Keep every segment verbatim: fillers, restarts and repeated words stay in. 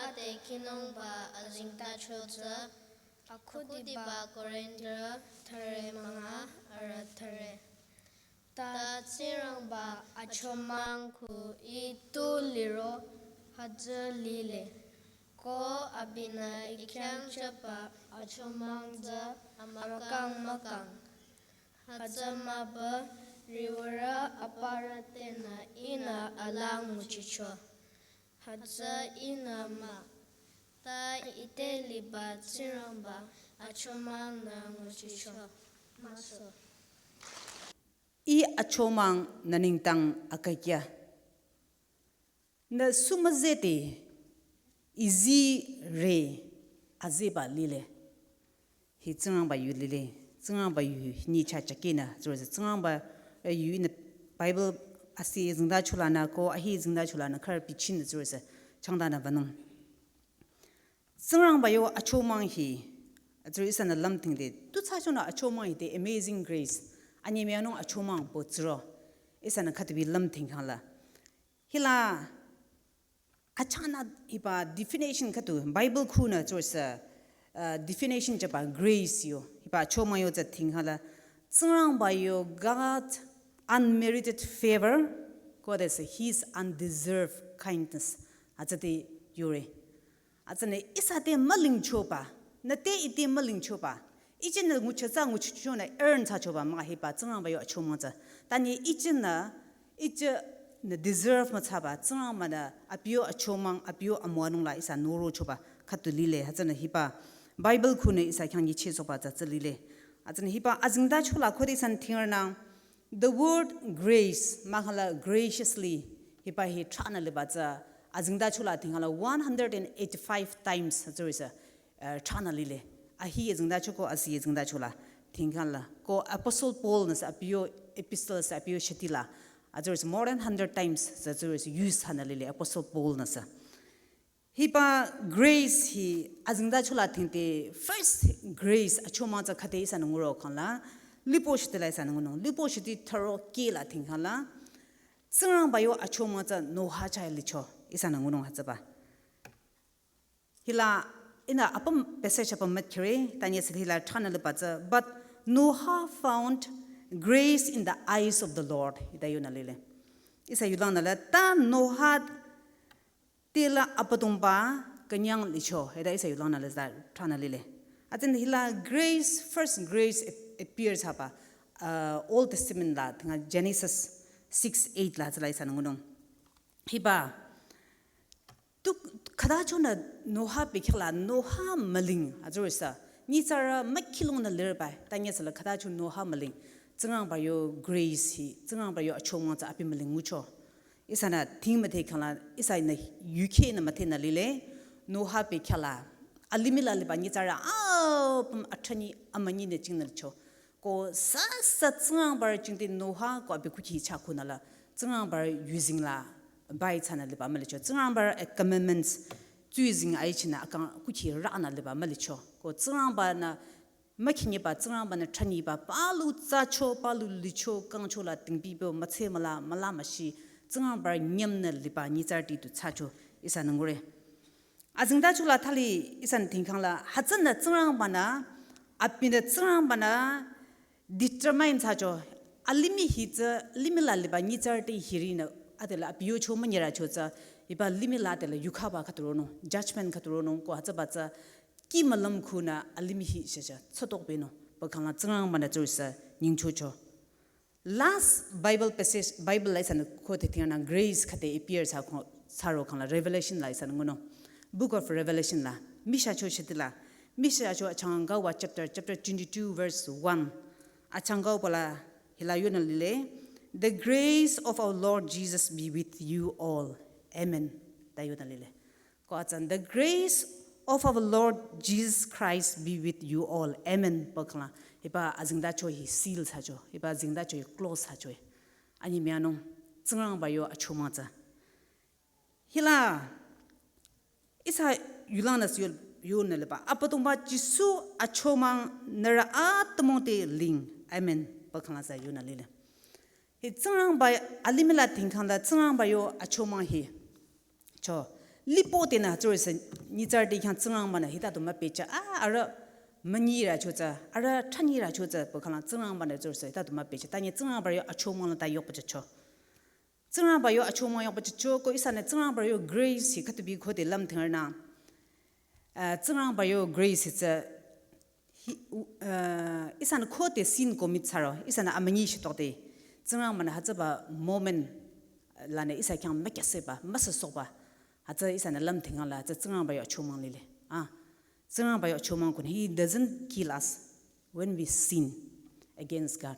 ade khinungba azengtacho tsü, akhudiba Korinth thüre münga arüh thüre. Ta Tsingrangba achomang khu ih tu liro hütsü lile. Ko abinü I khyang chaba achomang tsü amükang mükang. Hütsü mübü riwürü aparü tenü ihnü alaa nguchicho. Hütsü ihnü mah. Ta ite liba Tsingrangba achomangnü nguchicho. Maso. Ih achomang nü nengdang akakya. Nü sumüzete izi re azeba lile. Hi Tsingrangba yu lile. Tsingrangba yu hi nyicha chakinü zürüsü. Tsingrangba, eh, yu ihnü Bible asi zengtacho lanü ko ahi zengtacho lanü khar bichinü zürüsü. Changdanü vanung. Tsingrangba yo achomang hi, atsürü ihsanü lümthingde, tu thsachonü achomang hi the amazing grace. Anyemüyanung achomang pü tsüro. Ihsanü khütubi lümthing khangla. Hila, achanü hiba definition khütu, Bible khunü zürüsü, uh, definition chaba grace yo. Hiba achomang yo tsü thing khangla. Tsingrangba yo God unmerited favor, God is his undeserved kindness. Atsüti yore. Atsünü ihsa te mülingchoba, nü te ite mülingchoba. Ichinü nguchi tsü nguchichonü earn thsachoba mah hiba Tsingrangba yo achomang tsü. Tanyi ichinü, ichinü deserve müthsaba Tsingrangbanü abi yo achomang, abi yo amüwanung la ihsa norochoba khütu lile. Hütsünü hiba Bible khunü ihsa khyang nyichehsohba tsü tsü lile. Atsünü hiba azengtacho la khode ihsanü thingrünang. The word grace, mahkhangla graciously, hiba hi thranü liba tsü, azengtacho la thingkhangla one hundred and eighty-five times zürüsü, eh, thranü lile. Ahi azengtacho ko asi azengtacho la thingkhangla. Ko Apostle Paul nüsü abi yo epistle sü abi yo shitila. Azürüsü more than hundred times zürüsü use thsanü lile Apostle Paul nüsü. Hiba grace hi azengtacho la thingde first grace achomang tsü khüde ihsanü nguro khangla, lipo shiti la ihsanü ngunung, lipo shiti thüro kih la thingkhangla, Tsingrangba yo achomang tsü Noha chah licho, ihsanü ngunung hütsüba. Hila, ihnü apüm passage apüm mütkire, tanyi sü hila thranü liba tsü, but Noah found grace in the eyes of the Lord, hita yonü lile. Ihsa yulangnü la, ta Noha tila Abüdongba künyang licho, hita ihsa yulangnü la za thranü lile. Atsünü hila grace, first grace ap-, appears haba, uh, Old Testament la, thinga Genesis six eight la tsüla ihsanü ngunung. Hiba, tu khütachonü Noha bekhyah la, Noha müling, azürüsü. Nyitsarü mükhilungnü lirba, tanyi sü la khütacho Noha müling. Tsingrangba yo grace hi, Tsingrangba yo achomang tsü abi müling ngucho. Ihsanü thing müdhe khangla, ihsanü yukheh nü müdhenü lile, Noha bekhyah la, alimih la liba nyitsarü apüm athrani amünyi nü jingnü licho. Ko sasa Tsingrangbarü jingte Noha ko abi kukhi chah khunü la, Tsingrangbarü yuzeng la bai thsanü liba mülicho. Tsingrangbarü commandments tsuzeng aichinü akang kukhi ranü liba mülicho. Ko Tsingrangbanü mükhinyiba, Tsingrangbanü thraniba, palu thsacho, palu licho, kangcho la tingbibo, mütse müla, müla müshi, Tsingrangbarü nyümnü liba nyitsarüti tu thsacho, ihsanü ngure. Azengtacho la thali ihsanü thingkhangla, hütsünü Tsingrangbanü, abinü Tsingrangbanü determine thsacho, alimih hi tsü, limih la liba nyitsarüti hirinü, adela abi yocho münyiracho tsü, hiba limih la adela yukhaba khütu ronung, judgment khütu ronung, ko hütsüba tsü, kih mülüm khunü alimih hi shasha, tsütokbenung, pü khangla Tsingrangbanü zürüsü nyingchocho. Last Bible passage, Bible la ihsanü khode thingna grace khüde appear thsa kho-, thsaro khangla Revelation la ihsanü ngunung. Book of Revelation la, Mishacho shitila, Mishacho achangkawa chapter, chapter twenty-two verse one. Achangkawa la hila yonü lile, "The grace of our Lord Jesus be with you all." Amen. Ta yonü lile. Ko atsan, "The grace of our Lord Jesus Christ be with you all." Amen. Pü khangla, hiba azengtacho hi seal thsacho, hiba azengtacho hi close thsacho. Anyemüyanung, Tsingrangba yo achomang tsü. Hila, ihsa yulangnü sü yo-, yonü liba, Abüdongba Jisu achomang nührü atümung te ling. Amen. Pü khangla sü yonü lile. Hi Tsingrangba alimih la thingkhangla Tsingrangba yo achomang hi. Cho, Lipo tenü tsürüsü nyitsarüti khyang Tsingrangbanü hita tu müpehcha, a, arüh münyirü chotsü, arüh thanyirü chotsü, pü khanglang Tsingrangbanü tsürüsü hita tu müpehcha. Tanye Tsingrangba yo achomang la ta yokpachacho. Tsingrangba yo achomang yokpachacho, ko ihsanü Tsingrangba yo grace hi khütubi khode lümthingrünü. A, Tsingrangba yo grace hi tsü, hi, u-, a, ihsanü khode sin commit thsaro, ihsanü amünyi shitokde. Tsingrangbanü hütsüba moment lanü ihsa khyang mükyaseba, müsüsohba. Hütsü ihsanü lümthingla, hütsü Tsingrangba yo achomang lile. A, Tsingrangba yo achomang khunü, he doesn't kill us when we sin against God.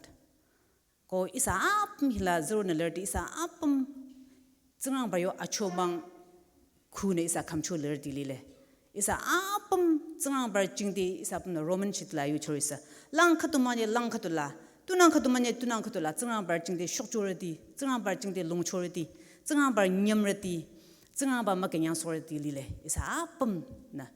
Ko ihsa apüm hila zero nü lerti ihsa apüm Tsingrangba yo achomang khunü ihsa khümcho lerti lile. Ihsa apüm Tsingrangba jingte ihsa apümnü Roman shitla yuchorüsü. Lang khütu manye lang khütu la. Tunang khütu manye tunang khütu la. Tsingrangba jingte shokchorüti. Tsingrangba jingte longchorüti. Tsingrangba nyümrüti. Tsingrangba mükenyang sorüti lile. Ihsa apümnü.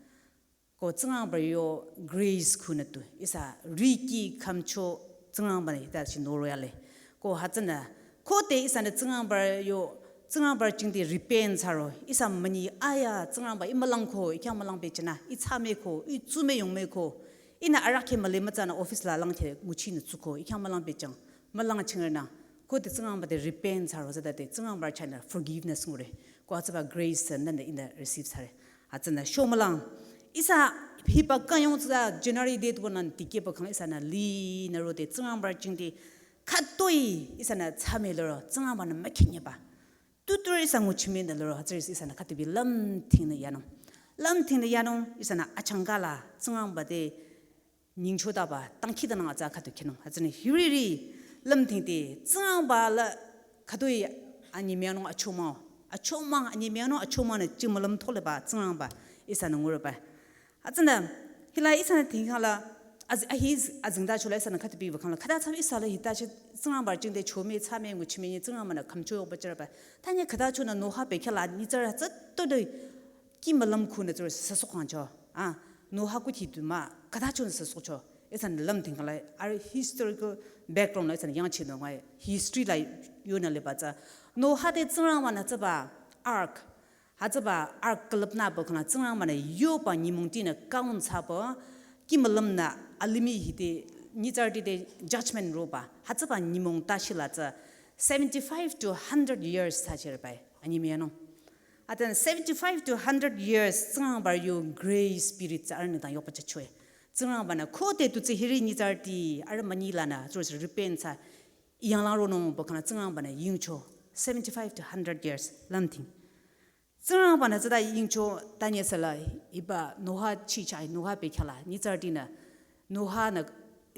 Ko Tsingrangba yo grace khunü tu ihsa riki khümcho Tsingrangbanü hita shi noroyale. Ko hütsünü khode ihsanü Tsingrangba yo, Tsingrangba jingte repent thsaro. Ihsa münyi aya Tsingrangba ih mülangko, ih khyang mülang pehchanü, ih thsameko, ih tsumeyongmeko. Ihnü arahkheh müle mütsanü office la langkheh nguchinü tsuko, ih khyang mülang pehchang, mülang chingrünü. Khode Tsingrangba te repent thsaro tsütade Tsingrangba chahnü forgiveness ngure. Ko hütsüba grace nünü ihnü receive thsare. Hütsünü shomülang. Ihsa hiba kanyong tsü January date wonü tikehba khang ihsanü linü rode Tsingrangba jingte khütoi ihsanü thsame lero Tsingrangbanü mükhenyeba. Tutur ihsa nguchime nü lero hütsürü ihsanü khütubi lümthingnü yanung. Lümthingnü yanung ihsanü achangka la Tsingrangba te nyingchotaba, tangkhidanang atsa khütu khenung. Hütsünü hiriri lümthingte, Tsingrangba la khütoi anyi myanung achomang. Achomang, anyi myanung achomang nü chimülüm tholeba, Tsingrangba, ihsanü ngureba. Hütsünü, hila ihsanü thingkhala, az-, ahi azingda chola ihsanü khütubi bakangla, khüta tsam ihsa la hita chi Tsingrangba jingte chome, thsame, nguchime, nyi Tsingrangbanü khümcho yokba chireba. Tanye khüta chonü Noha bekhyah la, nyitsarü tsü todoi, ki mülüm khunü tsürü sasokangcho. A, Noha kuthi tu mah, khüta chonü sasokcho. Ihsanü lümthingkhala, arüh historical background la ihsanü yangchinung ai, history la yonü liba tsü. Noha te Tsingrangbanü hütsüba ark, hütsüba ark külüpnü pü khanglang Tsingrangbanü yoba nyümongtinü kaun thsaba, ki mülümnü alimih hite nyitsarüti te judgment roba, hütsüba nyümong tashi la tsü seventy-five to hundred years thsachireba, anyi myanung. Atan seventy-five to hundred years, Tsingrangba yo grace spirit tsü arüh nengdang yokpachachoe. Tsingrangbanü khode tu tsü hiri nyitsarüti, arüh münyi lanü, tsürüsü repent thsa, ih yanglang ronung pü khanglang Tsingrangbanü yingcho, seventy-five to hundred years, lümthing. Tsingrangbanü tsüta yingcho tanye sala hiba Noha chichai, Noha bekhyah la, nyitsarütinü, Noha nü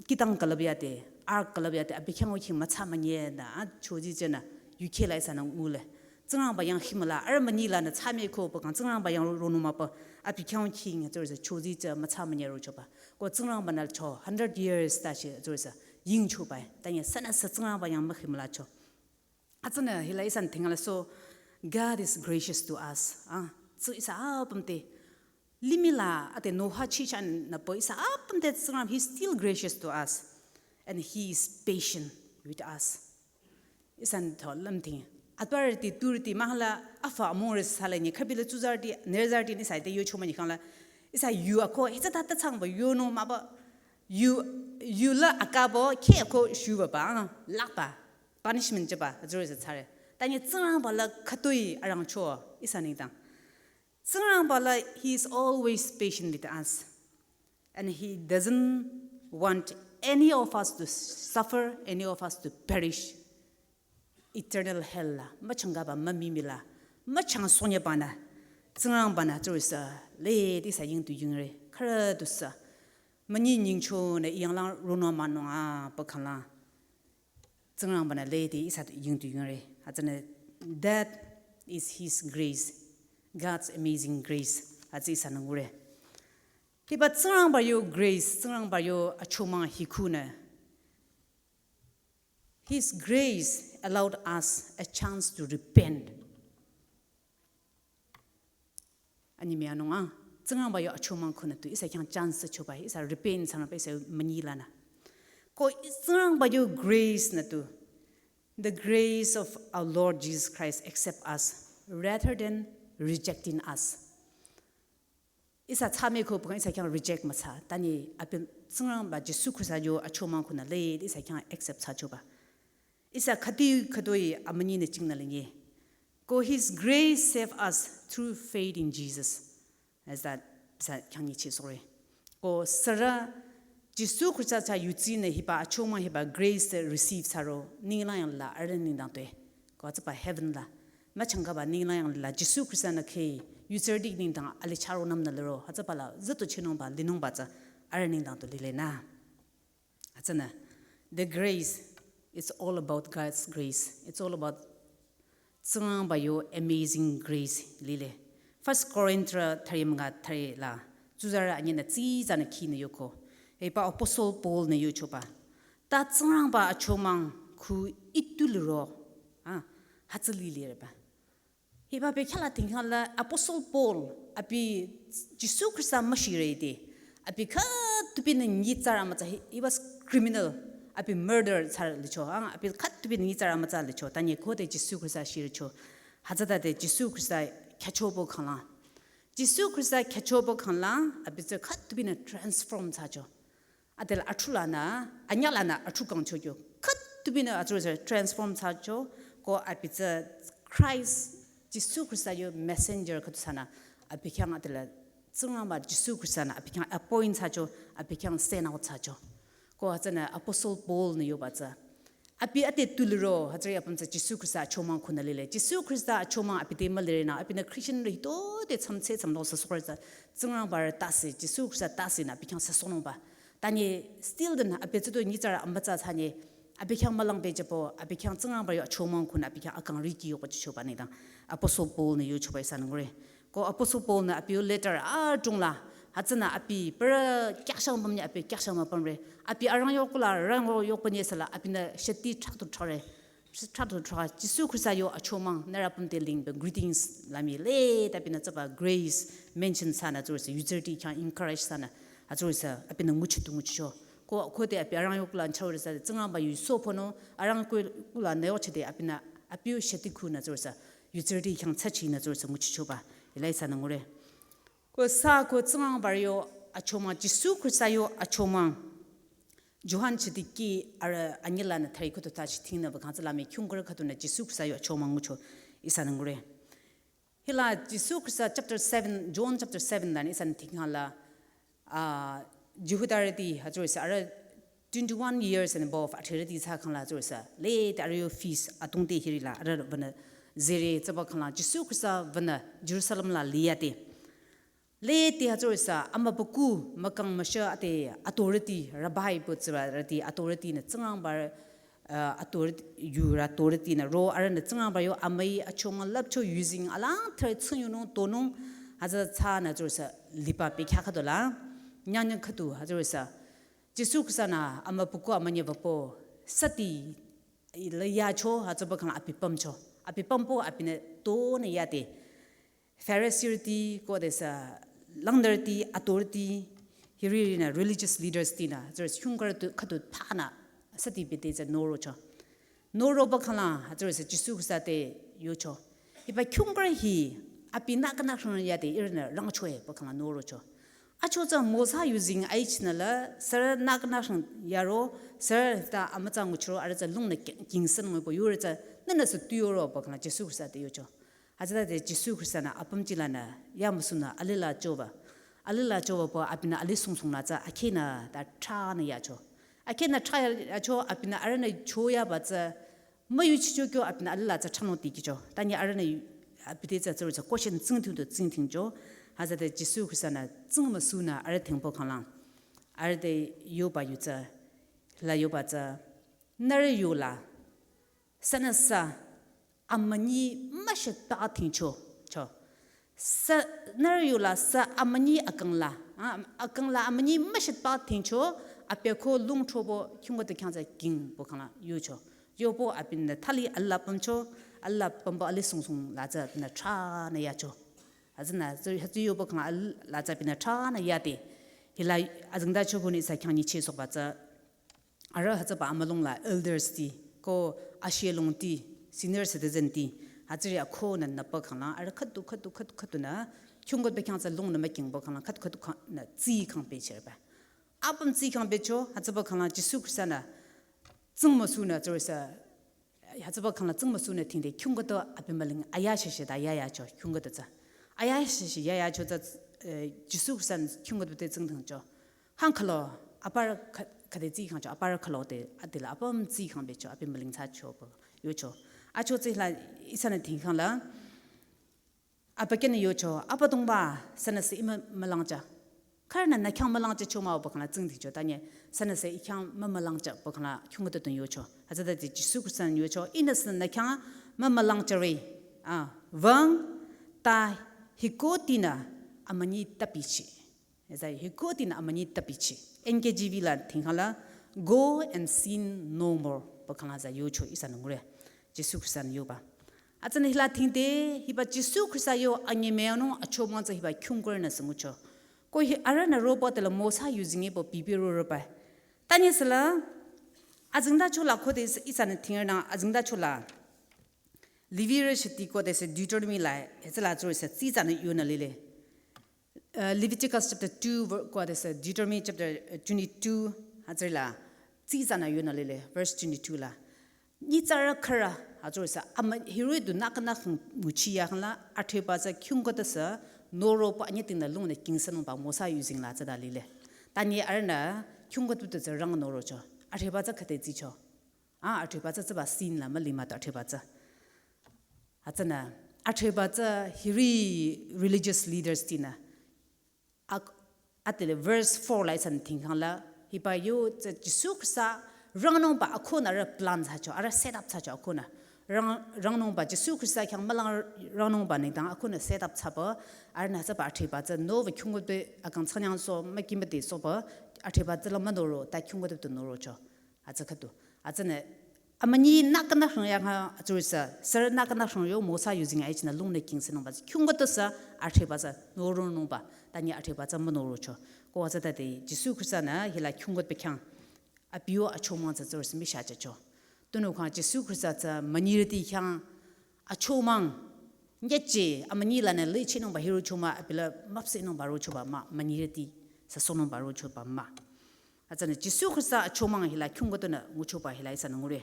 kihtang külüp yade, ark külüp yade, abi khyang o khi mütsa münye nü, a, chozi tsünü, yukheh la ihsanü ngule. Tsingrangba yang himüla, arüh münyi lanü thsameko pü khang Tsingrangba yang ro-, ronung mah pü, abi khyang o khi nge tsürüsü chozi tsü mütsa münye rochoba. Ko Tsingrangbanü cho, hundred years tashi tsürüsü, yingchoba, tanye sünüsü Tsingrangba yang mühimülacho. Hütsünü hila ihsanü thingkhala so, God is gracious to us. Ah, tsü ihsa apüm te. Limih la ate Noha chichanü pü ihsa apüm te Tsingrang, he's still gracious to us. And he is patient with us. Ihsanü tho lümthing. Atparüti, turüti, mahla, afa, amore sala nyi, khübila tsuzarüti, nürzarüti nyi ihsa te yocho münyi khangla. Ihsa yu ako, hitsü tata tsangba, yonung mahba, yu, yu la akabo, khe ako shuba ba, ah, lakba. Punishment jüba, azürü sü thsare. Tanye Tsingrangba la khütoi arangcho, ihsa nengdang. Tsingrangba la, he is always patient with us. And he doesn't want any of us to suffer, any of us to perish. Eternal hell la, müchangkaba mümimi la, müchang sonyabanü, Tsingrangbanü tsürüsü, lede ihsa ying tu yingre, khürü tusü. Münyi nyingchonü ih yanglang ronung mah nung a, pü khanglang. Tsingrangbanü lede ihsa tu ying tu yingre. Hütsünü, that is his grace. God's amazing grace. Hütsü ihsanü ngure. Hiba Tsingrangba yo grace, Tsingrangba yo achomang hi khunü. His grace allowed us a chance to repent. Anyi myanung a, Tsingrangba yo achomang khunü tu, ihsa khyang chance choba, ihsa repent thsanü pü ihsa münyi lanü. Ko Tsingrangba yo grace nü tu, the grace of our Lord Jesus Christ accept us rather than rejecting us. Ihsa thsame ko pükan ihsa khyang reject müthsa. Tani abi Tsingrangba Jisu Khrista yo achomang khunü le ihsa khyang accept thsachoba. Ihsa khati khatoi amünyi ne chingnü lenye. Ko His grace save us through faith in Jesus. As that, ihsa khyang nyichi sore. Ko sürü Jisu Khrista chah yudsinü hiba achomang hiba grace receive thsaro ninglang yang la arüh nengdang tue. Ko tsüba heaven la. Müchangkaba ninglang yang la Jisu Khrista nü khe yudsirüti nengdang ali charo namnü liro. Hütsüba la züto chinungba linungba tsü arüh nengdang tu lile nü. Hütsünü, the grace, it's all about God's grace. It's all about Tsingrangba yo amazing grace lile. First Corinth thüri münga thüri la, tsuzarü anyinü tsizanü khinü yoko. Hiba Apostle Paul nü yochoba. Ta Tsingrangba achomang khu itu liro. Ah, hütsü lile reba. Hiba bekhyahla tingkhala Apostle Paul abi Jisu Khrista müshirede. Abi khütupinü nyitsarü amütsa, he, he was criminal. Abi murder thsare licho. Ah, abi khütupinü nyitsarü amütsa licho. Tani khode Jisu Khrista shiricho. Hütsütade Jisu Khrista khyüchobo khangla. Jisu Khrista khyüchobo khangla, abi tsü khütupinü transform thsacho. Adela athulanü, anyalanü athukang chokyo. Khütupinü atsürü sü transform thsacho, ko abi tsü Christ, Jisu Khrista yo messenger khütu thsanü, abi khyang adela Tsingrangba Jisu Khrista nü abi khyang appoint thsacho, abi khyang send out thsacho. Ko hütsünü Apostle Paul nü yoba tsü. Abi ade tu liro, hütsüri apüm tsü Jisu Khrista achomang khunü lile. Jisu Khrista achomang abi te mülire nü, abinü Christian rü hitode tsamtse tsamlo sü sokore tsü, Tsingrangba rü tase, Jisu Khrista tase nü abi khyang sü sonungba. Tani still den abi tsüto nyitsarü amütsa thsanye, abi khyang mülang pehjübo, abi khyang Tsingrangba yo achomang khunü abi khyang akang riki yoba chichoba nengdang. Apostle Paul nü yochoba ihsanü ngure. Ko Apostle Paul nü abi yo letter adrong la, hütsünü abi pera kyakshang pamnye abi kyakshang müpamre. Abi arang yokula, rang yokpanye sala, abinü sheti thraktu thrakre. Thraktu thra, Jisu Khrista yo achomang, nührü apüm te lingbe greetings la mii le, ta abinü tsüba grace mention thsanü tsürü sü, yudsirüti khyang encourage thsanü, atsürü sü, abinü nguchitu nguchicho. Ko, khode abi arang yokula nchao rü sü, Tsingrangba yu so pono, arang yokula nü yochede abinü, abi yo sheti khunü tsürü sü, yudsirüti khyang thsachinü tsürü sü nguchichoba. Hila ihsanü ngure. Ko sü ko Tsingrangba yo achomang, Jisu Khrista yo achomang. Johan chiti ki arüh anyilanü thüri khütu thsachi thingnü ba khang tsü la mii khungkürü khütunü Jisu Khrista yo achomang ngucho ihsanü ngure. Hila Jisu Khrista chapter seven, John chapter seven dan ihsanü thinghala, ah, Jihudarüti hütsürü sü arüh twenty-one years and above athirüti thsa khangla hütsürü sü. Lede arüh yo feast atungte hirila arüh bünü zere tsüba khangla Jisu Khrista bünü Jerusalem la liyade. Lede hütsürü sü amübükuh mükang müsha ade authority, rabbi pü tsürüti authority nü Tsingrangba, uh, authority, yurü authority nü ro arühnü Tsingrangba yo amüi achomang lüpcho yuzeng alang thüre tsing yunung tonung hütsü thsanü hütsürü sü liba bekhyah khüdu la. Nyanyü khüdu hütsürü sü Jisu Khrista nü amübükuh amünyi wüpü süti la yacho hütsüba khangla abi pümcho. Abi pümbo abinü tonü yade. Phariseerüti, ko de sü langnürüti, authority, hiri rinü religious leaders tinü, tsürü sü khungkürü tu khüdu thanü, süti bete tsü norocho. Noroba khangla, tsürü sü Jisu Khrista te yocho. Hiba khungkürü hi, abinü künü khrang yade ihrünü rangchoe ba khangla norocho. Acho tsü Mosa yuzeng aichinü la, sürünü künü khrang yaro, sürü ta amütsa nguchiro, arüh tsü lungnü king-, kingsen ngoi pü yurü tsü, nünü sü tu yoro ba khangla Jisu Khrista te yocho. Hütsütade Jisu Khrista nü apüm chilanü yamüsunü alila choba. Alila choba pü abinü ali sungsung nü tsü akhinü ta thranü yacho. Akhinü thra yacho abinü arühnü choyaba tsü müyuchicho kyo abinü alila tsü thranung tikicho. Tani arühnü abite tsü tsürü tsü question tsingdhingdu tsingdhingcho. Hütsüde Jisu Khrista nü tsingmüsunü arüh dhingpü khanglang. Arüh te yoba yu tsü, la yoba tsü, nührü yola sünüsü amünyi müshita dhingcho, cho. Sü, nührü yola sü amünyi akangla, a, akangla amünyi müshita dhingcho, apyako lungthrobo khingko te khyang tsü kingpü khangla yocho. Yopü abinü thali alila pümcho, alila pümba ali sungsung la tsü abinü thranü yacho. Hütsünü, tsü, hütsü yopü khangla al-, la tsü abinü thranü yade. Hila azengtacho khunü ihsa khyang nyichehsohba tsü arüh hütsüba amülung la elders ti, ko ashelung ti, senior citizen ti, Hütsüri akhonü nüpü khanglang, arüh khüdu, khüdu, khüdu, khüdunü, khingkutpü khyang tsü lungnü mükhingpü khanglang, khüdu, khüdu khangnü tsi khang pehchirba. Apüm tsi khang pehcho, hütsüpü khanglang Jisu Khrista-nü, tsingmüsunü, tsürüsü, hütsüpü khanglang tsingmüsunü thingde, khingkutu abi müling, aya sheshe ta yayacho, khingkutu tsü. Aya sheshe yayacho tsü, eh, Jisu Khrista-nü khingkutpü te tsingdhingcho. Hang khalo, aparü kha-, khade tsi khangcho, aparü khalo te, adila apüm tsi khang pehcho, abi müling thsacho pü, yocho. Acho tsü hila, ihsanü thingkhangla, abükyünü yocho, Abüdongba, sünüsü ih mü-, mülangcha. Khürünü nü khyang mülangchacho mah-o pü khangla tsingdhicho, tanye, sünüsü ih khyang mü-, mülangcha pü khangla khingkutu tun yocho. Hütsütade Jisu Khrista-nü yocho, ihnüsü nü khyang mü-, mülangchare, a, wüng, ta hikotinü amünyi tapichi. Eza hikotinü amünyi tapichi. N K J V la thingkhangla, "Go and sin no more." Pü khangla za yocho ihsanü ngure. Jisu Khrista-nü yoba. Hütsünü hila thingde, hiba Jisu Khrista yo anyemüyangnung achomang tsü hiba khingkurünü sü ngucho. Ko hi arühnü roba tela Mosa yuzeng-i pü bibi rorüba. Tanye süla, azengtacho la khode ihsanü thingrünang azengtacho la. Levirü shiti khodesü Deuteronomy la, hütsüla tsürüsü tsitsanü yonü lile. Uh, Leviticus chapter two, ver-, khodesü Deuteronomy chapter, uh, twenty-two, hütsüla, tsitsanü yonü lile, verse twenty-two la. Nyitsarü khürü, hütsürüsü, ama hiroh-i du nü künü khang nguchi ya khangla, athriba tsü khingkutu sü, noro pü anyitinü lungnü khingsanungba Mosa yuzeng la tsüta lile. Tanye arühnü, khingkutu tsü rang norocho. Athriba tsü khade tsicho. A, athriba tsü tsüba sin la mülima tu athriba tsü. Hütsünü, athriba tsü hiri religious leaders tinü. Ak-, atile verse four la ihsanü thingkhangla, hiba yo tsü Jisu Khrista rangnungba akhunü arüh plan thsacho, arüh set up thsacho akhunü. Rang-, rangnungba Jisu Khrista khyang mülang rangnungba nengdang akhunü set up thsapü, arühnü tsüba athriba tsü nowü khingkutpü akang tsanyang so, mükimüti sopü, athriba tsü la münoro, ta khingkutpü tu norocho. Hütsü khüdu. Hütsünü, amünyi nü künü khang ya nga tsürüsü, sürü nü künü khang yo Mosa yuzeng-i chinü lungnü khingsanungba. Khingkutu sü, athriba tsü, noronungba. Tanye athriba tsü münorocho. Ko hütsütade, Jisu Khrista-nü hila khingkutpü khyang. Abi yo achomang tsü tsürüsü mishachacho. Tunüo khang Jisu Khrista tsü münyirüti khyang achomang, nyeche, amünyi lanü lichinungba hiroh-i chomang, abi la müpsehnungba rochoba mah, münyirüti, süsohnungba rochoba mah. Hütsünü Jisu Khrista achomang hila khingkutunü nguchoba hila ihsanü ngure.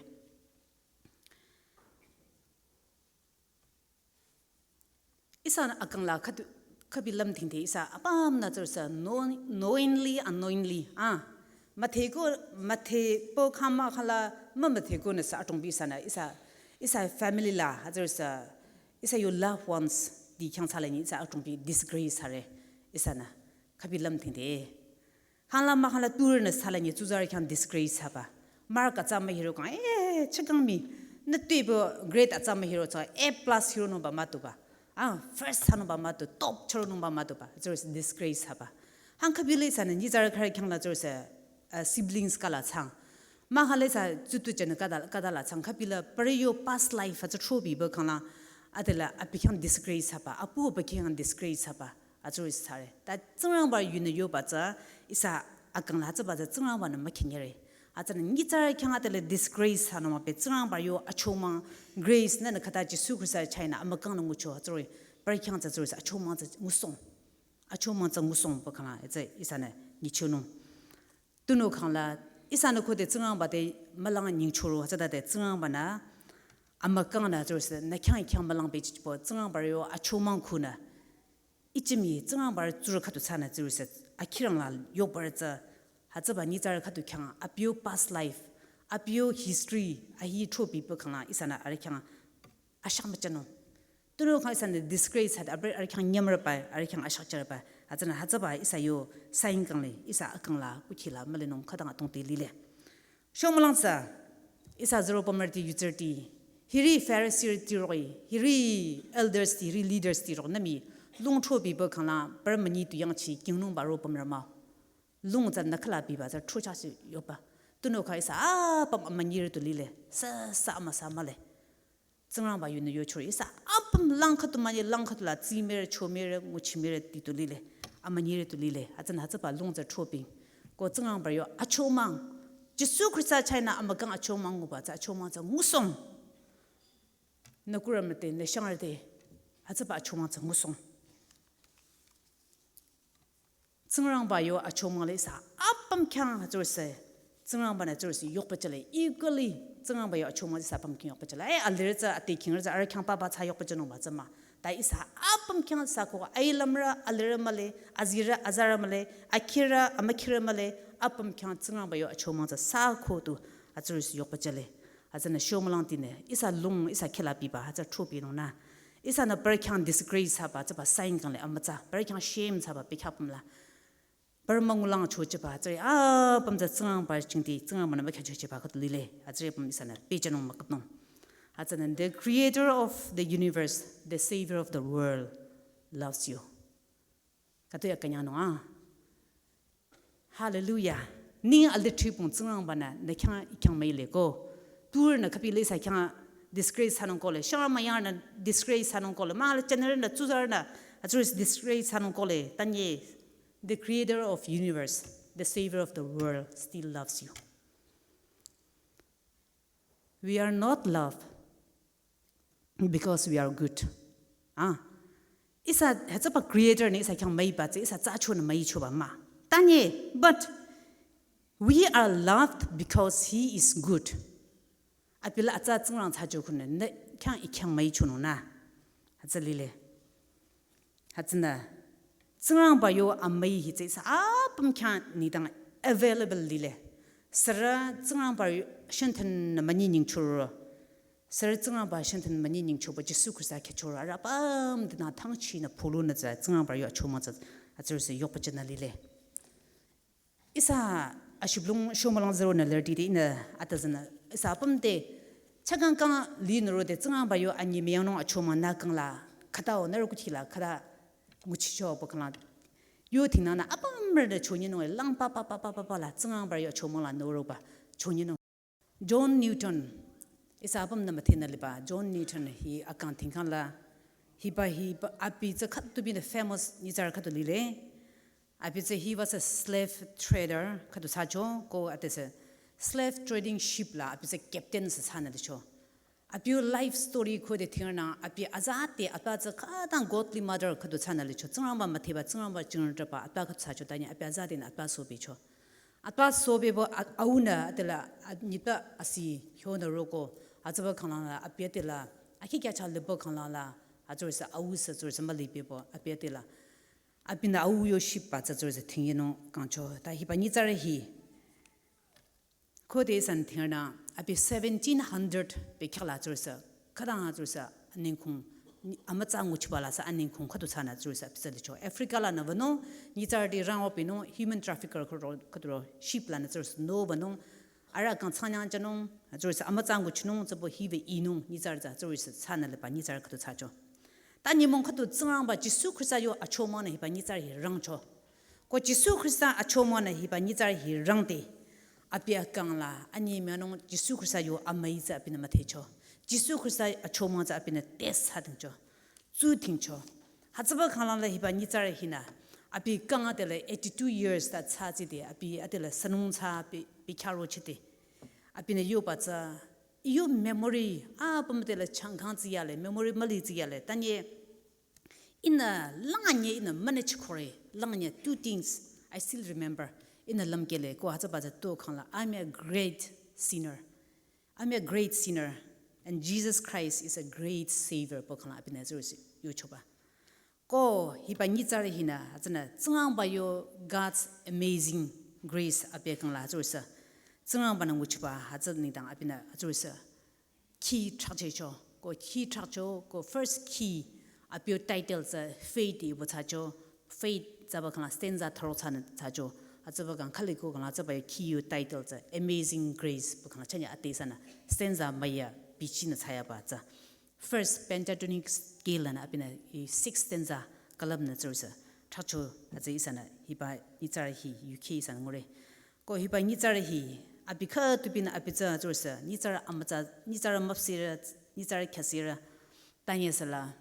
Ihsanü akang la khüdu, khübi lümthingde ihsa apümnü tsürüsü know-, knowingly, unknowingly, a. Müdheko, müdhepü khang mah khangla, mümüdhekonü sü atungbi ihsanü, ihsa, ihsa family la, hütsürüsü, ihsa yo loved ones, ti khyang thsalanyi, ihsa atungbi disgrace thsare, ihsanü, khübi lümthingde. Khangla mah khangla turünü thsalanyi tsuzarü khyang disgrace thsaba. Mark atsa mühiro kang, eh, chakang mii, nü tuepü grade atsa mühiro tsü, A plus hironungba mütuba. A, first thsanungba mütu, top chüronungba mütuba. Tsürüsü disgrace thsaba. Hang khübi le ihsanü nyitsarü khürü khyang la tsürüsü, uh, siblings kala thsang. Mah khale sü tsutu jünü khüta, khüta la thsang khübi la parü yo past life hütsü throbi pü khangla, adela abi khyang disgrace thsaba, apu abi khyang disgrace thsaba. Hütsürü thsare. Ta Tsingrangba yunü yoba tsü ihsa akang la hütsüba tsü Tsingrangba-nü mükhingere. Hütsünü nyitsarü khyang adela disgrace thsanung müpeh Tsingrangba yo achomang grace nünü khüta Jisu Khrista chahnü amükangnü ngucho hütsürü. Parü khyang tsü tsürüsü achomang tsü ngusohng. Achomang tsü ngusohng pü khangla hütsü ihsanü nyichonung. Tunüo khangla ihsanü khode Tsingrangba te mülang nyingchoro hütsütade Tsingrangba-nü amükangnü tsürüsü nü khyang khyang mülang pehchipü Tsingrangba yo achomang khunü. Ichimi Tsingrangba tsürü khüdu thsanü tsürüsü akhirang la yobarü tsü hütsüba nyitsarü khüdu khyang abi yo past life, abi yo history, ahi throbi pü khangla ihsanü arüh khyang ashak müchanung. Tunüo khang ihsanü disgrace hütsü abi arüh khyang nyümrüba, arüh khyang ashak chürüba. Hütsünü hütsüba ihsa yo sign kang le, ihsa akang la, kuchi la, mülinung khütang atongte lile. Shomülang tsü, ihsa zero pümrüti yutsürüti, hiri Pharisee-rüti roh-i, hiri elders ti, hiri leaders ti roh-i, nü mii, lung throbi pü khangla, parü münyi tu yangchi, kingnungba ro pümrü mah. Lung tsü nü khüla biba tsü throchasi yoba. Tunüo khang ihsa apüm amünyirü tu lile, sü sü amüsa mühle. Tsingrangba yunü yochore ihsa apüm lang khüdu münyi lang khüdu la tsi müre cho müre nguchi müre ti tu lile. Amünyirü tu lile. Hütsünü hütsüba lung tsü throbi. Ko Tsingrangba yo achomang. Jisu Khrista chahnü amükang achomang nguba tsü achomang tsü ngusohng. Nü kurü müte, nü shangrü te, hütsüba achomang tsü ngusong. Tsingrangba yo achomang le ihsa apüm khyang hütsürüsü, Tsingrangba-nü hütsürüsü yokpachale, equally, Tsingrangba yo achomang ihsa apüm khyang yokpachale. Eh, alirü tsü, ate khingrü tsü, arüh khyang papa tsü yokpachanungba tsü mah. Ta ihsa apüm khyang sako, ailümrü, alirü mühle, azirü, azarü mühle, akhirü, amükhirü mühle, apüm khyang Tsingrangba yo achomang tsü sako tu, hütsürüsü yokpachale. Hütsünü shomülangtinü, ihsa lung, ihsa khela biba, hütsü thupinungnü. Ihsanü parü khyang disgrace thsaba, tsüba sign kangle amütsa, parü khyang shame thsaba, pikha pümla. Parü müngulang chochiba, tsüri, ah, pümtsa Tsingrangba chingdi, Tsingrangba-nü mükha chochiba khüdu lile, hütsüri püm ihsanü, pichanung müküpnung. Hütsünü, the creator of the universe, the savior of the world loves you. Khüdu ya künyangnung ah. Hallelujah. Ning alde tripung Tsingrangba-nü, nü khyang i khyang müile ko. Turü nü khüpi le ihsa khyang disgrace thsanung kohle. Shangrü müyangrünü disgrace thsanung kohle. Mah le chanrünü, tsuzarünü, hütsürüsü disgrace thsanung kohle. Tanye, the creator of universe, the savior of the world still loves you. We are not loved because we are good. Ah. Ihsa, hütsüba creator-nü ihsa khyang müiba tsü, ihsa tsü chonü müichoba mah. Tanye, but we are loved because he is good. Abi la atsa Tsingrang thsacho khunü, nü khyang i khyang müichonungnü. Hütsü lile. Hütsünü, Tsingrangba yo amüi hi tsü ihsa apüm khyang nengdang available lile. Sürü Tsingrangba yo shantanü münyi nyingchoro. Sürü Tsingrangba shantanü münyi nyingchoba Jisu Khrista khyüchoro. Arüh apüm dinü thangchinü pulunü tsü Tsingrangba yo achomang tsü hütsürüsü yokpachanü lile. Ihsa ashiblung shomülang zero nü lerdi de ihnü atazünü. Ihsa apüm te chakang kang linü rode Tsingrangba yo anyi müyangnung achomang nü kangla khütao nü rükuthila khüta nguchicho pü kangla. Yo thingnangnü apümrünü chonyinung lang pa pa pa pa pa pa la Tsingrangba yo achomang la nü roba chonyinung. John Newton, ihsa apümnü müdhenü liba, John Newton hi akang thingkangla, hiba hiba, abi tsü khüdu binü famous nyitsarü khüdu lile. Abi tsü he was a slave trader, khüdu thsacho, ko ade sü slave trading ship la, abi tsü captain sü thsanü licho. Abi yo life story khode thingrünang, abi azate, atpa tsü khütang godly mother khüdu thsanü licho. Tsingrangba müdheba, Tsingrangba jingdaba, atpa khüdu thsacho, tanye abi azatenü atpa sobecho. Atpa sobebo a-, aunü adela a-, nitpü asi hyonü roko, atsüba khanglangla, abi adela, akhi kya cha lebo khanglangla, atsürüsü au sü atsürüsü mülibebo, abi adela. Abinü au yo ship ba tsü atsürüsü thingyinung kangcho, ta hiba nyitsarü hi. Khode san thingrünü, abi seventeen hundred bekhyah la atsürüsü. Khütang atsürüsü anengkhung, amütsa nguchiba la sü anengkhung khüdu thsanü atsürüsü abi tsü licho. Africa lanü wünung, nyitsarüti rangwa binung, human trafficker khüdu ro, khüdu ro, ship lanü atsürüsü nü wünung, arüh kang thsangnyang thsanung, atsürüsü amütsa nguchinung, tsübo hiwe inung, nyitsarü tsü atsürüsü thsanü liba, nyitsarü khüdu thsacho. Ta nyümong khüdu Tsingrangba Jisu Khrista yo achomangnü hiba nyitsarü hi rangcho. Ko Jisu Khrista achomangnü hiba nyitsarü hi rangde. Abi akangla, anyi myanung Jisu Khrista yo amüi tsü abinü müdhecho. Jisu Khrista achomang tsü abinü test thsadingcho. Tsudingcho. Hütsüba khanglangla hiba nyitsarü hinü. Abi kang adela eighty-two years ta thsatside, abi adela sünung thsa abi, abi khyaro chide. Abinü yoba tsü, yo memory, apüm adela changkang tsiyale, memory müli tsiyale. Tanye, ihnü langanye ihnü manage kore, langanye two things I still remember. Ihnü lümkehle, ko hütsüba tsü tu khangla, I'm a great sinner. I'm a great sinner, and Jesus Christ is a great savior, pü khangla abinü atsürüsü yochoba. Ko hiba nyitsarü hinü, hütsünü, Tsingrangba yo God's amazing grace abi kangla atsürüsü. Tsingrangba-nü nguchiba, hütsü nengdang abinü atsürüsü. Key thrakchehcho, ko key thrakcho, ko first key, abi yo title tsü faith ibu thsacho, faith tsüba khangla stanza thüro thsanü thsacho, atsüba kang khüli ko khangla tsüba yo key yo title tsü Amazing Grace pü khangla chanye ate sanü stanza müya bichinü thsayaba tsü. First pentatonic scale lanü abinü i six stanza külüpnü tsürüsü thrakcho, atsü ihsanü hiba nyitsarü hi yuki ihsanü ngure. Ko hiba nyitsarü hi, abi khüdu binü abi tsü tsürüsü, nyitsarü amütsa, nyitsarü müpsehrü, nyitsarü khyüsehrü, tanye süla,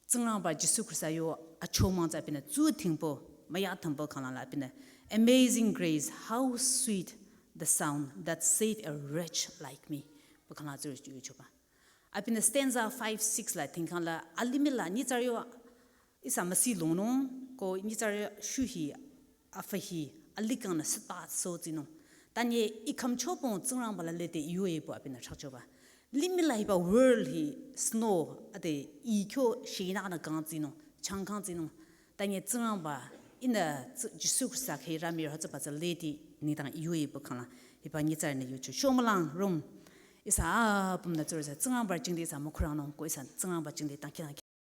Tsingrangba Jisu Khrista yo achomang tsü abinü tsudingbo, müyathümbo khanglangla abinü, Amazing grace, how sweet the sound that saved a wretch like me. Pü khangla tsürüsü yochoba. Abinü stanza five six la thingkhang la alimih la nyitsarü yo ihsa müsi longnung ko nyitsarü shuhi afahi alikangnü süta so tsinung. Tanye ikham chopong Tsingrangba la lete yoe po abinü chakchoba. Limih la hiba world hi snow ade ikyo shina na kang tsinung, chang kang tsinung. Tanye Tsingrangba inü Jisu Khrista khe rami rhatsa ba lete nitang yoe po kangla hiba nyitsarü ne yucho. Shomalang rum. Ihsa apüm na tsürüsa Tsingrangba jingde ihsa mukhurangnung ko ihsa Tsingrangba jingde tangkirang